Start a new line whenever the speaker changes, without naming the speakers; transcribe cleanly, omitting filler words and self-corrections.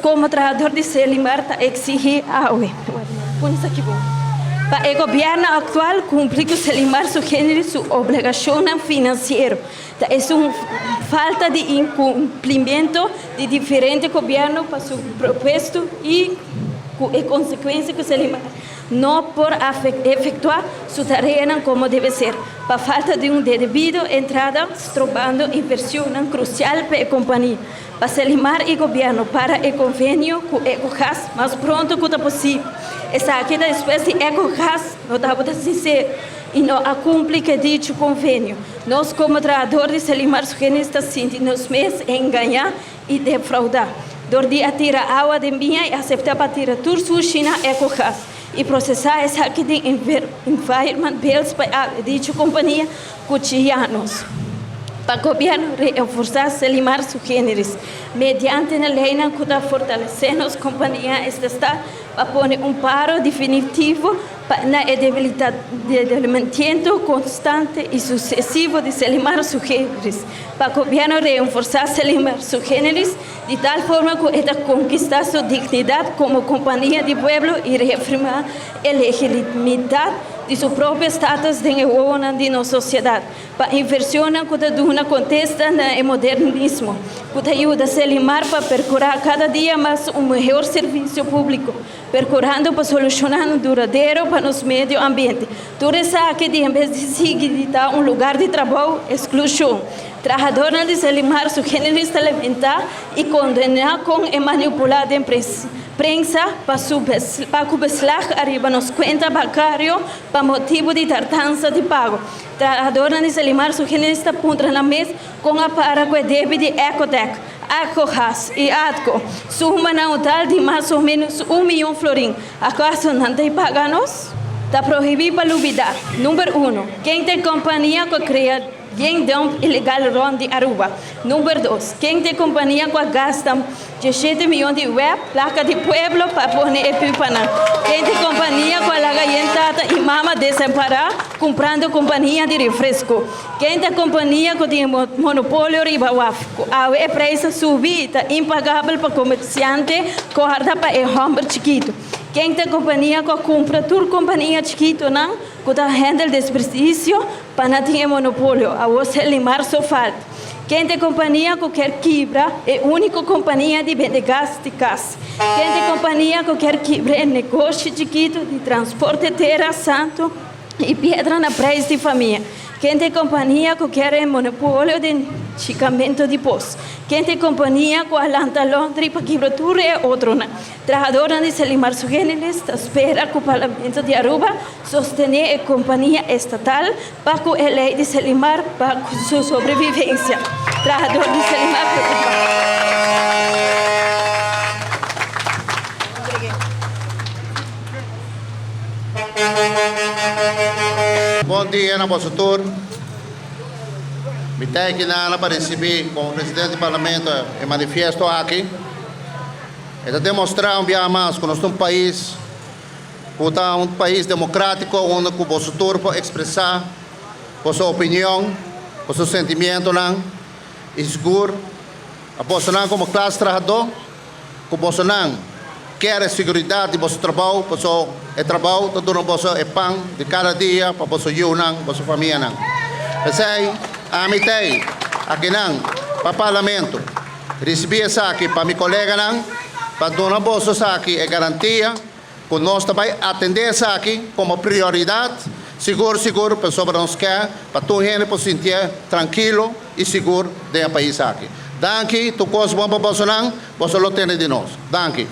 komo trahador di Selimar ta eksigí awe pa e gobièrnu aktual kumpli ku Selimar su género su obligashonnan finansiero. Ta esun falta di inkumplimentu di diferente gobièrnu pa su propuesto i ku e konsekuensia ku Selimar no por efektuá su tareanan komo debe ser pa falta di un debido entrada strobando inversionnan krusial pa e kompania. Pa Selimar i gobièrnu para e konvenio ku Ecogas mas pronto ku ta posibel. Esaki ta despues di Ecogas no tabata sinsero i no a kumpli ku e dicho konvenio. Nos komo trahador di Selimar Sugenis ta sinti nos mes engañá i defraudá dor di a tira awa den biña i aseptá pa tira tur sushi na Ecogas i prosesá esaki den environment bills pa e dicho kompania Cuchilla nos pa gobierno reenforsa Selimar su generis mediante na leynan cu ta fortalece nos compania estatal pa pone un paro definitivo pa na e debilitamiento constante y sucesivo di Selimar su generis pa gobierno reenforsa Selimar su generis di tal forma cu e ta conquista su dignidad como compania di pueblo y reafirma e legitimidad di su propio status den e wowonan di nos sosiedat, pa inversionnan ku ta duna kontesta na e modernismo, ku ta yuda Selimar pa perkurá kada dia mas un mehor servisio públiko, perkurando pa solushonnan duradero pa nos medio ambiente. Tur esaki di en bes di sigui di ta un lugar di trabou, eksklushon. Trahadornan di Selimar su generis ta lamentá i kondená kon e manipulá den prensa pa su pa ku beslag ariba nos kuenta bankario pa motibu di tardansa di pago. Trahadornan di Selimar su generis ta puntra nan mes kon a para ku e debi di Ecotec, Acogas i Atco. Suma na un tal di mas o menos un miyon florin. Akaso nan ta i paga nos? Ta prohibí pa lubidá. Number uno, ken ta e kompania ku a krea Yen dump ilegal rond di Aruba. Number dos, ken ta e compania cu a gasta dieshete miyon di web, placa di pueblo, pa pone e pipanan? Ken ta e compania cu a laga yen tata y mama desampara cumprando compania di refresco? Ken ta e compania cu tin e monopolio riba waf, cu awe e prijs a subi y ta impagabel pa comerciante corda pa e homber chikito? Ken ta e compania cu a cumpra tur compania chikitonan cu ta handle desperdicio Pa nan tin e monopolio, awor Selimar so falta. Ken ta e kompania ku kier kibra e úniko kompania di bende gas di kas? Ken ta e kompania ku kier kibra e negoshi chikitu di transporte tera, santu i piedra na preis di famia? Ken ta e kompania ku kier e monopolio den chikamentu di pos? Ken ta e kompania ku a lanta Londri pa kibra tur e otronan? Trahadornan di Selimar Sugéneles ta spera ku Parlamento di Aruba sostené e kompania estatal pa ku e lei di Selimar pa ku su sobrevivensia. Trahador di Selimar preokupá.
Bon dia na boso tur. Mi ta aki nana pa risibí komo presidente di Parlamento e manifiesto aki. E ta demostrá un biaha mas ku nos ta un pais ku ta un pais demokratiko unda ku boso tur por ekspresá boso opinion, boso sentimientonan i sigur a bosonan komo klas trahadó ku bosonan kier e siguridat di boso trabou paso e trabou ta duna boso e pan di kada dia pa boso yunan, boso famianan. P'esei ami t'ei akinan pa Parlamento. Risibí esaki pa mi koleganan pa duna boso esaki e garantia ku nos ta bai atendé esaki komo prioridat, sigur sigur pasobra nos ke pa tur hende por sintié trankilo i sigur den e pais aki. Danki, tur kos bon pa bosonan, boso lo tende di nos. Danki.